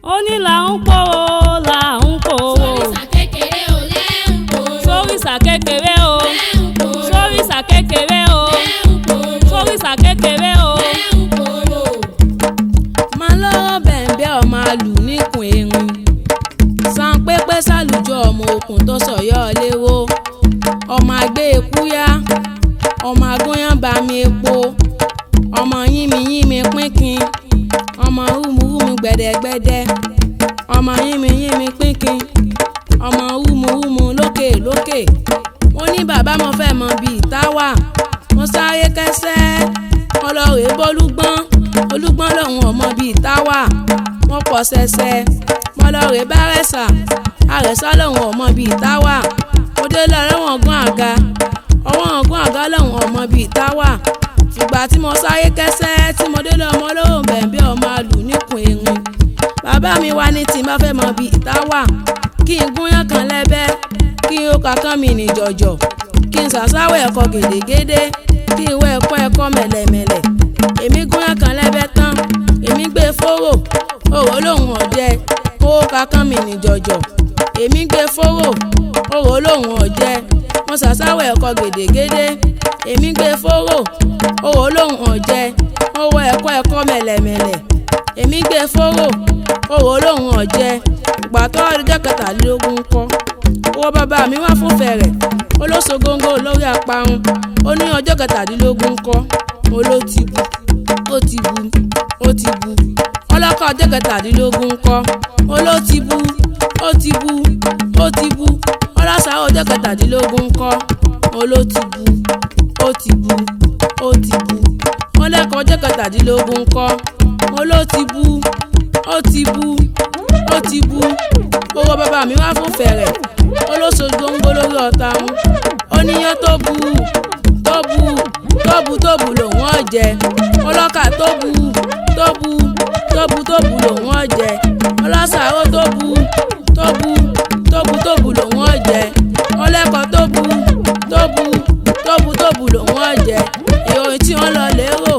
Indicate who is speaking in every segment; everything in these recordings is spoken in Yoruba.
Speaker 1: Ó ní là ń pòwó, là ń pòwó.
Speaker 2: Sóríṣà kékeré o lẹ́ ń pòrò.
Speaker 1: Sóríṣà kékeré o.
Speaker 2: Lẹ́ ń pòrò.
Speaker 1: Sóríṣà kékeré o.
Speaker 2: Lẹ́ ń pòrò.
Speaker 1: Sóríṣà kékeré o.
Speaker 2: Lẹ́ ń pòrò.
Speaker 3: Máa lọ́rọ̀ bẹ̀ǹbẹ́ ọmọ àlù níkùn erin san pépé sálùjọ ọmọ òkun tó sọ̀yọ́ léwó ọmọ àgbẹ̀ èkúyá ọmọ agúnyán bami epo ọmọ yínmi yínmi pínkin ọmọ rúmurúmu gbẹ̀dẹ̀gbẹ̀dẹ̀ ọmọ yínmi yínmi pínkin ọmọ rúmurúmu lókè lókè. Mo ní bàbá mo fẹ́ mọ bíi táwà. Mo sáré kẹsẹ́ ọlọ́rẹ̀ bólúgbọ́n olúgbọ́n lòun ọmọ bíi táwà. Mo pọ̀ sẹ̀sẹ̀ mo lọ́ọ̀rẹ́ bá rẹ̀sà àrẹ̀sà lòun ọmọ bíi táwà. Mo dé lọ́rẹ́ wọn gún àga ọwọ́ wọn gún àga lòun ọmọ bíi táwà. Ìgbà tí mo sáré kẹsẹ́ tí mo dé lọ́mọ lóhùn bẹ̀ǹbẹ̀ ọmọ àlù níkùn erin. Bàbá mi wá ní tí n bá fẹ́ mọ bíi táwà, kí n gúnyán kan lẹ́bẹ́, kí n ó kankan mi ní jọ̀jọ̀, kí n ṣàṣàwọ̀ ẹ̀kọ́ gèdègèdè, kí n wọ ẹ̀kọ́ ẹ̀kọ́ mẹ̀lẹ̀mẹ̀lẹ̀. Èmi gúnyán kan lẹ́bẹ́ tán, èmi gbé fóró, òró lòun ọ̀jẹ́, ó kankan mi ní jọ̀jọ̀. Èmi gbé fóró, òró lòun ọ̀jẹ́, mo ṣàṣàwọ̀ ẹ̀kọ́ gèdègèdè, èmi gbé fóró, òró lòun ọ̀jẹ́, ó wọ ẹ̀kọ́ ẹ̀kọ́ mẹ̀lẹ̀mẹ̀lẹ̀. Èmi gbé fóró, òró lòun ọ̀jẹ́. Ìgbà tó ọjọ́ 23 kọ́, owó bàbá mi wá fún fẹ̀rẹ̀, ó ló so góńgó lórí àparun. Ó ní ọjọ́ 17 kọ́, mo ló ti bu, ó ti bu, ó ti bu. Ọlọ́kọ̀ ọjọ́ 17 kọ́, mo ló ti bu, ó ti bu, ó ti bu. Ọlọ́sàá ọjọ́ 17 kọ́, mo ló ti bu, ó ti bu, ó ti bu. Ọlọ́kọ̀ ọjọ́ 17 kọ́, mo ló ti bu, ó ti bu, ó ti bu. Owó bàbá mi wá fún fẹ̀rẹ̀, ó ló so góńgó lórí ọ̀tá wọn. Ó níyàn tó bu, tó bu, tó bu, tó bu lòun ọ̀jẹ̀. Ọlọ́kà tó bu, tó bu, tó bu, tó bu lòun ọ̀jẹ̀. Ọlọ́sàárò tó bu, tó bu, tó bu, tó bu lòun ọ̀jẹ̀. Ọlẹ́kọ̀ọ́ tó bu, tó bu, tó bu, tó bu lòun ọ̀jẹ̀. Ìròyìn tí wọ́n lọ lérò,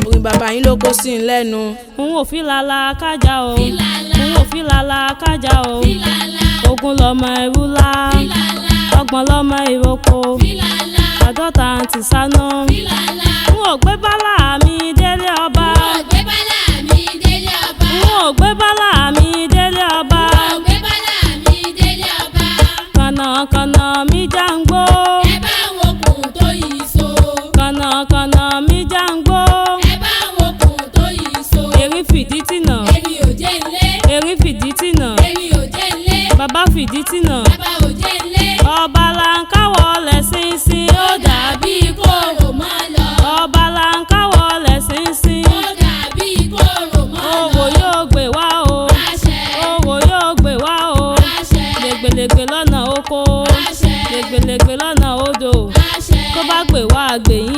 Speaker 3: orin bàbá yín ló kó sí i lẹ́nu.
Speaker 1: N ò fi lala kájà o.
Speaker 2: Fìlàlà.
Speaker 1: N ò fi lala kájà o.
Speaker 2: Fìlàlà.
Speaker 1: 20 lọmọ ìrúlá.
Speaker 2: Fìlàlà.
Speaker 1: 30 lọmọ ìrókò.
Speaker 2: Fìlàlà.
Speaker 1: 50 àǹtí sáná.
Speaker 2: Fìlàlà.
Speaker 1: N ò gbé bálá mi délé ọba.
Speaker 2: N ò gbé bálá mi délé ọba.
Speaker 1: N ò gbé bálá mi délé ọba.
Speaker 2: N ò gbé bálá mi délé ọba.
Speaker 1: Kànàkànà mi jàǹgbó.
Speaker 2: Ẹ bá wo kùn tó yí so.
Speaker 1: Kànàkànà mi jàǹgbó.
Speaker 2: Ẹ bá wo kùn tó yí so.
Speaker 1: Erin fìdí tìnà.
Speaker 2: Erin ò jẹ́ nlé.
Speaker 1: Erin fìdí tìnà.
Speaker 2: Erin ò jẹ́ nlé.
Speaker 1: Bàbá fìdí tìnà.
Speaker 2: Bàbá ò jẹ́ nlé.
Speaker 1: Ọba là ń káwọ́ lẹ̀ sínsín.
Speaker 2: Ó dàbí kóró mọ́ lọ.
Speaker 1: Ọba là ń káwọ́ lẹ̀ sínsín.
Speaker 2: Ó dàbí kóró mọ́ lọ.
Speaker 1: Òwò yóò gbé wá o.
Speaker 2: Àṣẹ.
Speaker 1: Òwò yóò gbé wá o.
Speaker 2: Àṣẹ.
Speaker 1: Lẹ́gbẹ̀lẹ́gbẹ̀ lọ́nà oko.
Speaker 2: Àṣẹ.
Speaker 1: Lẹ́gbẹ̀lẹ́gbẹ̀ lọ́nà odò.
Speaker 2: Àṣẹ.
Speaker 1: Tó bá gbé wá àgbè yín.